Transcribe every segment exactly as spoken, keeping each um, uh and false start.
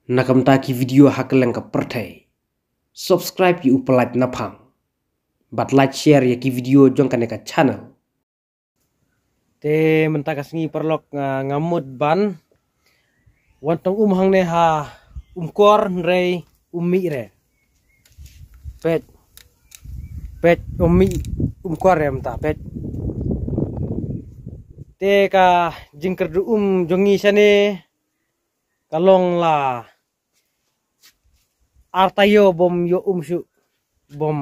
na ka bynta ki video ha kylleng ka pyrthei. Subscribe ïa u Pyllait Naphang bad like share ïa ki video jong kane ka channel. Te mynta ka sngi paralok nga, nga mut ban wan tong um hangne ha Umkor hynrei um mih re. Peit. Peit um mih Umkor re mynta peit. Te ka jingkyrduh um jong ngi shane ka long la ar taïew bym ïoh um shuh, bym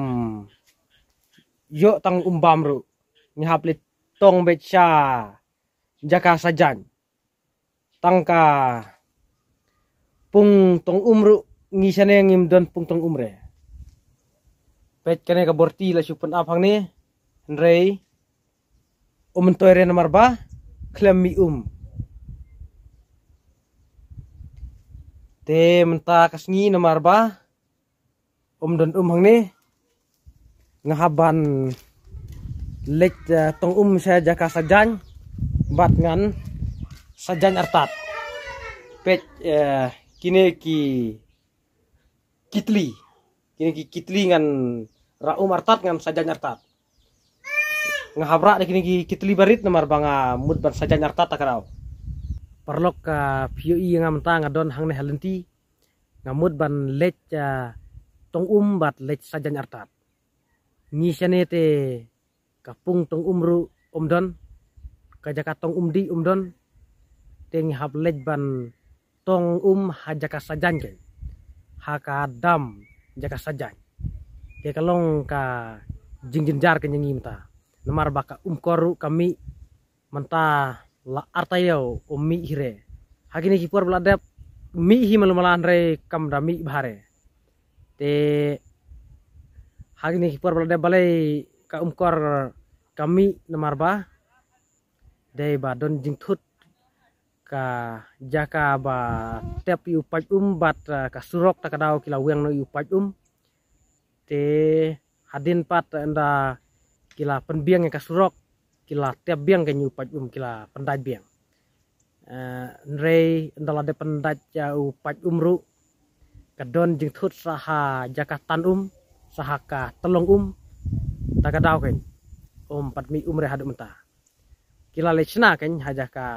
ïoh tang um bam ruh. Ngi hap leit tong beit sha jaka Sajan. Tang ka pung tong um ruh ngi shane ngim don pung tong um re. Peit kane ka borti la shu pynap hangne hynrei um myntoi re namar ba khlem mih um. Te mynta ka sngi namar ba um don um hangne nga hap ban leit, eh, tong um sha jaka Sajan bad ngan Sajan artat. Peit, eh, kine ki kitli. Kine ki kitli ngan rah um artat ngan Sajan artat. Nga hap rah da kine ki kitli barit namar ba nga mut ban Sajan artat ta ka daw. Paralok, ah, phi ïohi nga mynta nga don hangne ha lynti. Nga mut ban leit, ah, tong um bad leit Sajan artat. Ngi shane te ka pung tong um ruh um don, ka jaka tong um dih um don. Te ngi hap leit ban tong um ha jaka Sajan kein, ha ka dam jaka Sajan. Te ka long ka jingjynjar kein ïa ngi mynta namar ba ka Umkor ruh ka mih mynta la ar taïew um mih hi re. Ha kine ki por ba la dep mih hi malu malan re kam da mih bha re. Te ha kine ki por ba la dep balei ka Umkor ka mih namar ba dei ba don jingthut ka jaka ba tep ïa u paid um bad, eh, ka surok ta ka daw ki la weng noh ïa u paid um. Te hadien pat ynda ki la pynbiang ïa ka surok ki la tep biang ka ïa u paid um ki la pyndait biang. Eh, hynrei ynda la dep pyndait ïa u paid um ruh ka don jingthut sa ha jaka tan um, sa ha ka tlong um. Ta ka daw kein um pat mih um re haduh mynta. Ki la leit shna kein ha jaka,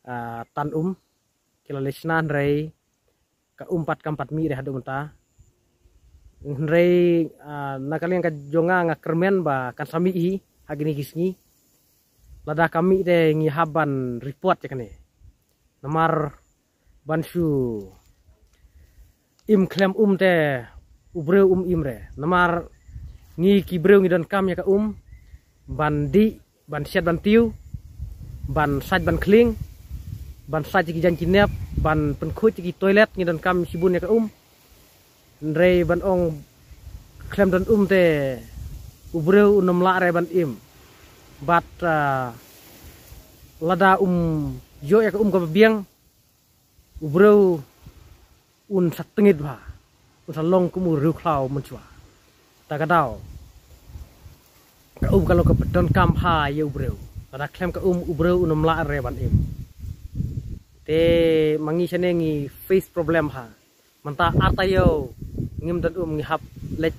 ah, tan um. Ki la leit shna hynrei ka um pat kam pat mih re haduh mynta. Hynrei, ah, na ka liang ka jong nga nga kyrmen ba kan sa mih hi ha kine ki sngi. Lada ka mih te ngi hap ban report ïa kane. Namar ban shu im khlem um te u briew um im re. Namar ngi ki briew ngi donkam ïa ka um ban dih, ban shet ban tiew, ban sait ban khling, ban sait ïa ki jaiñ ki nep, ban pynkhuid ïa ki toilet, ngi donkam shibun ïa ka um. Hynrei ban ong khlem don um te u briew un ym lah re ban im. Bad, ah, lada um ïoh ïa ka um kaba biang u briew un sa tyngit bha, un sa long kum u riewkhlaw mynshuwa. Ta ka daw ka um ka long kaba donkam bha ïa u briew. Lada khlem ka um u briew un ym lah re ban im. Te ma ngi shane ngi face problem ha. Mynta ar taïew ngim don um ngi hap leit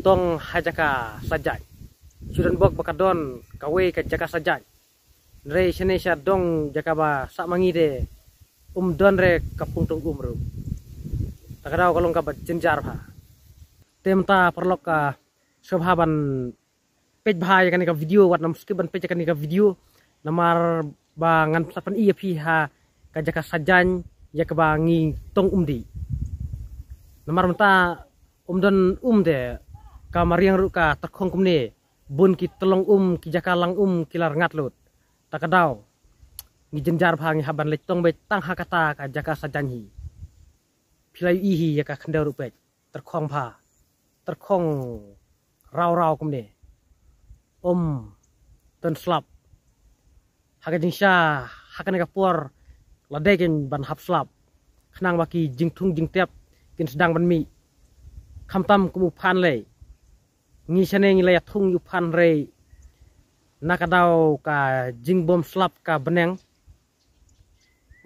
tong ha jaka Sajan. Shu don bok ba ka don kawei ka jaka Sajan. Hynrei shane sha dong jaka ba sah ma ngi te um don re ka pung tong um ruh. Ta ka daw ka long kaba jynjar bha. Te mynta paralok ka sngewbha ban peit bha ïa kane ka video, wat nym skip ban peit ïa kane ka video. Namar ba ngan sa pyni ïa phi ha ka jaka Sajan ïa kaba ngi tong um dih. Namar mynta um don um te ka mariang ruh ka tyrkhong kumne. Bun ki tlong um, ki jaka lang um ki la rngat lut. Ta ka daw ngi jynjar bha, ngi hap ban leit tong beit tang ha kata ka jaka Sajan hi. Phi la ïohi hi ïa ka khyndew ruh peit, tyrkhong bha, tyrkhong raw raw kumne. Um don slap. Ha ka jingshisha ha kane ka por la dei kein ban hap slap khnang ba ki jingthung jingtep kin sdang ban mih. Khamtam kum u phan lei. Ngi shane ngi la ïa thung ïa u phan hynrei na ka daw ka jingbym slap ka bneng.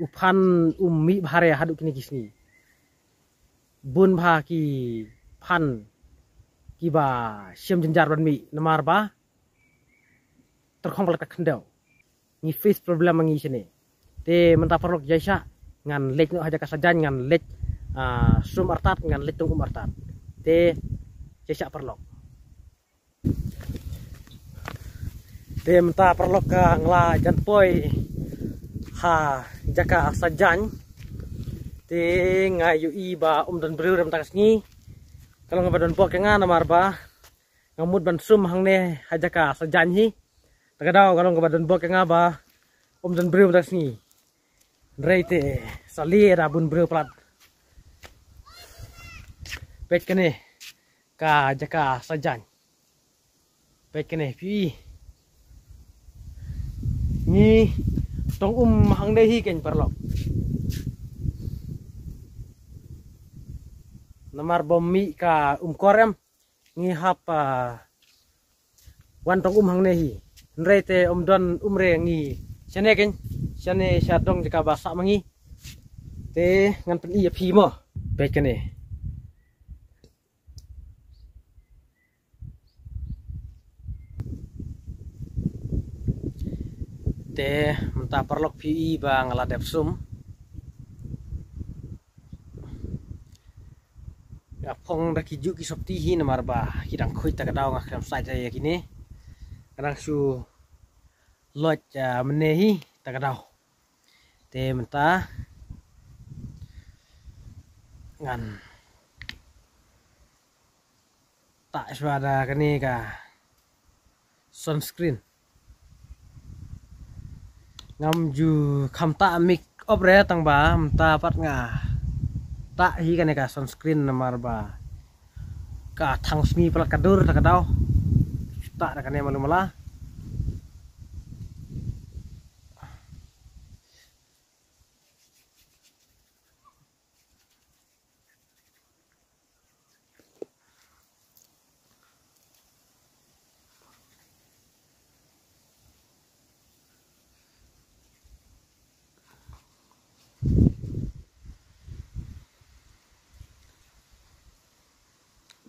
u phan um mih bha re haduh kine ki sngi. Bun bha ki phan kiba shem jynjar ban mih namar ba tyrkhong palat ka khyndew. Ngi face problem ma ngi shane. Te mynta paralok jai sha ngan leit noh ha jaka sajan, ngan leit, ah, sum artat, ngan leit tong um artat. Te jai sha paralok. Te mynta paralok ka ngla jan poi ha jaka sajan. Te nga yu i ba um don briew re mynta ka sngi. Ka long ba don bok ïa nga namar ba nga mut ban sum hangne ha jaka sajan hi. Ta ka daw ka long kaba don bok ïa nga ba um don briew mynta ka sngi. Hynrei te sa lie da bun briew palat. Peit kane ka jaka sajan. Peit kane phi. Ngi tong um hangne hi kein paralok. Namar ba mih ka um kor em. Ngi hap, ah, wan tong um hangne hi. Hynrei te um don um re ngi shane kein. Shane sha dong jaka ba sah ma ngi. Te ngan pyni ïa phi mo. Peit kane. Te mynta paralok phi i ba nga la dep sum. Nga phong da ki juh ki sopti hi namar ba ki dang khuid ta ka daw, nga khlem sait ïa kine. Nga dang shu loit, ah, mynne hi ta ka daw. Te mynta ngan tah shuwa da kane ka sunscreen. Ngam ju kham tah make up re, tang ba mynta pat nga tah hi kane ka sunscreen namar ba ka thang sngi palat ka dur ta ka daw. Tah da kane malu mala.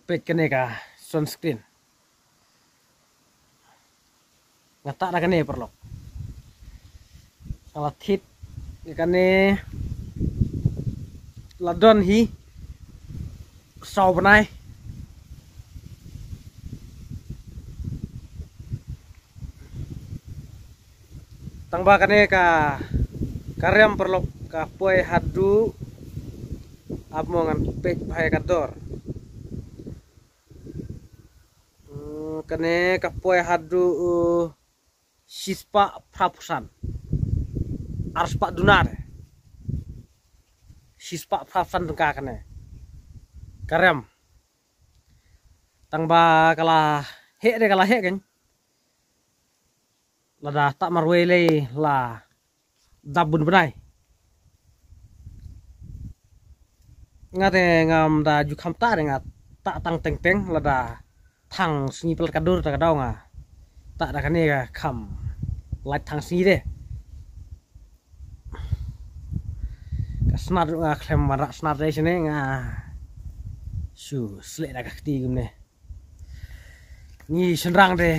Peit kane ka sunscreen. Nga tah da kane paralok. Nga la thied da kane la don hi saw bnai. Tang ba kane ka, ka rem paralok ka poi haduh, ap mo ngan peit bha ïa ka dor. Hmm, kane ka poi haduh, uh, shispah phra phew san. Arspah duna re. Shispah phra phew san tyngka kane ka rem. Tang ba ka la heh re, ka la heh kein. Lada tah marwei lei la dap bun bnai. Nga te ngam da ju kham tah re, nga tah tang teng teng, lada thang sngi palat ka dur ta ka daw nga tah da kane ka kham lait thang sngi de. Ka snat ruh nga khlem wanrah snat re shane, nga shu sleh da ka kti kumne. Ngi shynrang de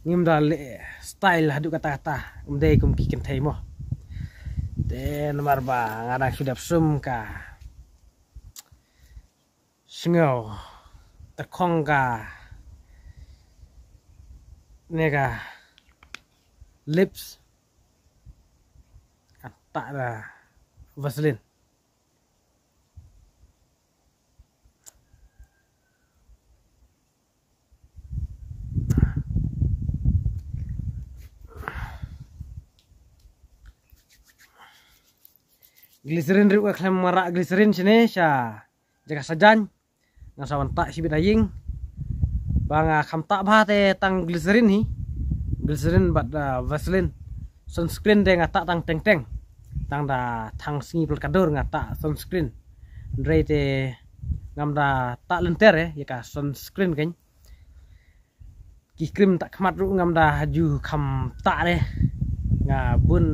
ngim da leh style haduh katta katta, ym dei kum ki kynthei mo. Te namar ba nga dang shu dep sum ka sngew tyrkhong kane ka lips, nga tah da Vaseline. Glycerin ruh nga khlem wanrah glycerin shane sha jaka sajan. Nga sa wan tah shibit ha ïing. Ba nga kham tah bha te tang glycerin hi. Glycerin bad, ah, Vaseline. Sunscreen te nga tah tang teng teng. Tang da thang sngi palat ka dur nga tah sunscreen. Hynrei te ngam da tah lynter eh ïa ka sunscreen kein. Ki cream tah khmat ruh ngam da ju kham tah re. Nga bun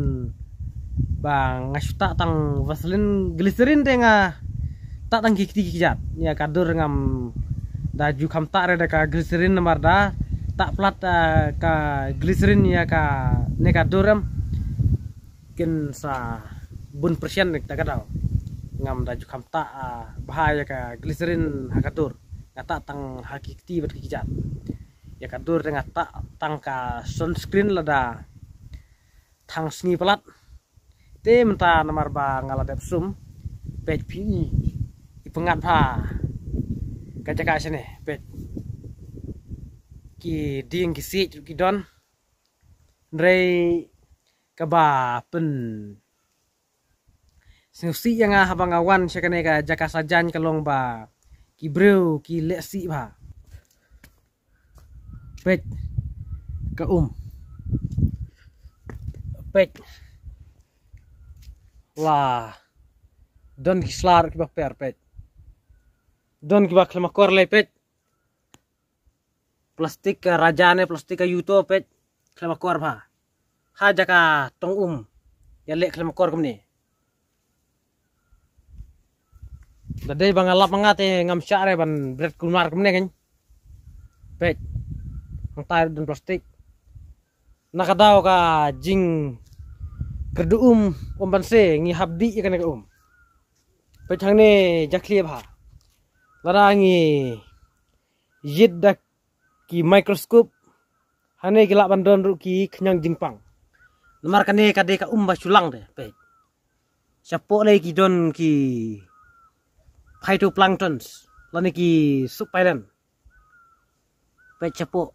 ba nga shu tah tang Vaseline, glycerin te nga tah tang ki kti ki kjat. Ïa ka dur ngam da ju kham tah re da ka glycerin namar da tah plat, ah, ka glycerin ïa kane ka dur em kin sa bun percent nik ta ka daw. Ngam da ju kham tah, ah, bha ïa ka glycerin ha ka dur. Nga tah tang ha ki kti bad ki kjat. Ïa ka dur te nga tah tang ka sunscreen lada thang sngi palat. Te mynta namar ba nga la dep sum, peit phi i, i pyngngad bha ka jaka shane, peit. Ki dieng ki siej ruh ki don. Hynrei kaba pynsngewsih ïa nga haba nga wan sha kane ka jaka sajan ka long ba ki briew ki leh sih bha. Peit ka um. Peit. La don ki sla ruh kiba per, peit. Don kiba khlem akor lei, peit. Plastik ka raja ne plastik ka yuto, peit. Khlem akor bha. Ha jaka tong um ïa leh khlem akor kumne. Da dei ba nga lap ma nga te ngam shah re ban bret kulmar kumne kan. Peit. Hangtai don plastik. Na ka daw ka jingkyrduh um, um ban se ngi hap dih ïa kane ka um. Peit hangne jakhlia bha. Lada ngi ïit da ki microscope, hangne ki lah ban don ruh ki khñiang jingpang. Namar kane ka dei ka um ba shu lang te, peit. Shapoh lei ki don ki phytoplanktons lane ki supalan. Peit shapoh.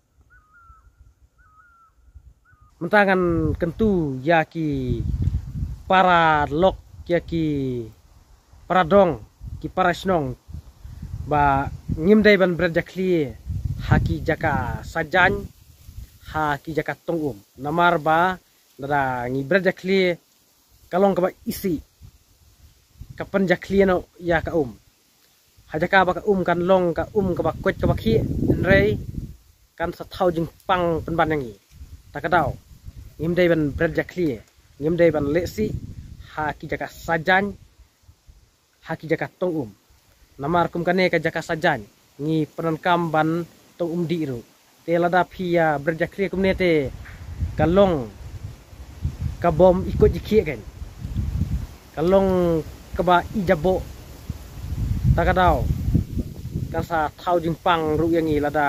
Mynta ngan kyntu ïa ki paralok, ïa ki paradong, ki parashnong ba ngim dei ban bret jakhlia ha ki jaka sajan, ha ki jaka tong um. Namar ba lada ngi bret jakhlia ka long kaba isih, ka pynjakhlia noh ïa ka um. Ha jaka ba ka um kan long ka um kaba koit kaba khih, hynrei kan sa thaw jingpang pynban ïa ngi. Ta ka daw ngim dei ban bret jakhlia, ngim dei ban leh sih ha ki jaka sajan, ha ki jaka tong um. Namar kum kane ka jaka sajan ngi pyndonkam ban tong um dih ruh. Te lada phi ïa bret jakhlia kumne te ka long ka bom i koit i khih kan. Ka long kaba i jaboh. Ta ka daw kan sa thaw jingpang ruh ïa ngi lada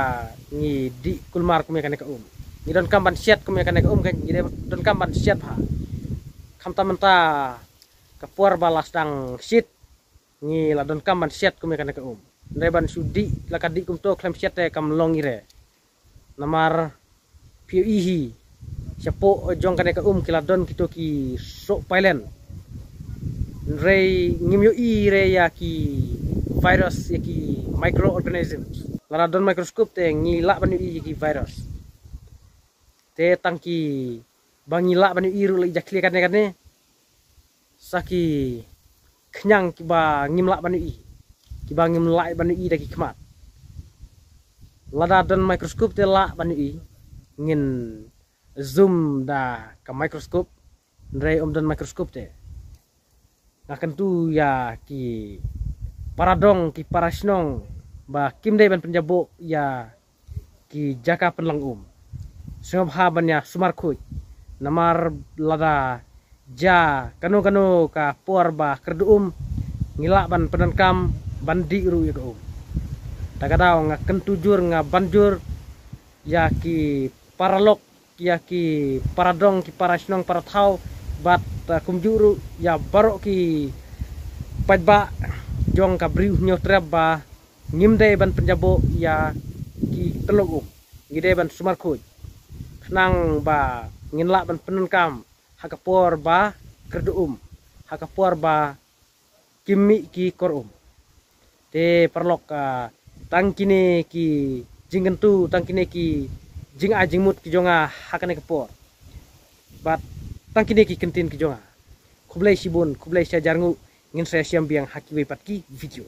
ngi dih kulmar kum ïa kane ka um. Ngi donkam ban shet kum ïa kane ka um kan, ngi donkam ban shet bha. Khamtam mynta ka por ba la sdang shit, ngi la donkam ban shet kum ïa kane ka um. Hynrei ban shu dih la ka dih kumto khlem shet te kam long i re. Namar phi ïohi hi, shapoh jong kane ka um ki la don kito ki soh pailen. Hynrei ngim ïohi re ïa ki virus, ïa ki microorganisms. Lada don microscope te ngi lah ban ïohi ïa ki virus. Te tang ki ba ngi lah ban ïohi ruh la i jakhlia kane kane sa ki khñiang kiba ngim lah ban ïohi, kiba ngim lah ban ïohi da ki khmat. Lada don microscope te lah ban ïohi, ngin zoom da ka microscope, hynrei ym don microscope te. Nga kyntu ïa ki paradong, ki parashnong ba kim dei ban pynjaboh ïa ki jaka pynlang um. Sngewbha ban ïa sumar khuid. Namar lada jia kano kano ka por ba kyrduh um, ngi lah ban pyndonkam ban dih ruh ïa ka um. Ta ka daw nga kyntu jur, nga ban jur ïa ki paralok, ïa ki paradong, ki parashnong, parathaw bad, uh, kumjuh ruh ïa baroh ki paidbah jong ka Bri u Hynñiewtrep ba ngim dei ban pynjaboh ïa ki pynlang um. Ngi dei ban sumar khuid khnang ba ngin lah ban pyndonkam ha ka por ba kyrduh um, ha ka por ba kim mih ki kor um. Te paralok, ah, tang kine ki jingkyntu, tang kine ki jingai jingmut ki jong nga ha kane ka por. Bad tang kine ki kyntien ki jong nga. Khublei shibun, khublei shihajar nguh, ngin sa ïashem biang ha kiwei pat ki video.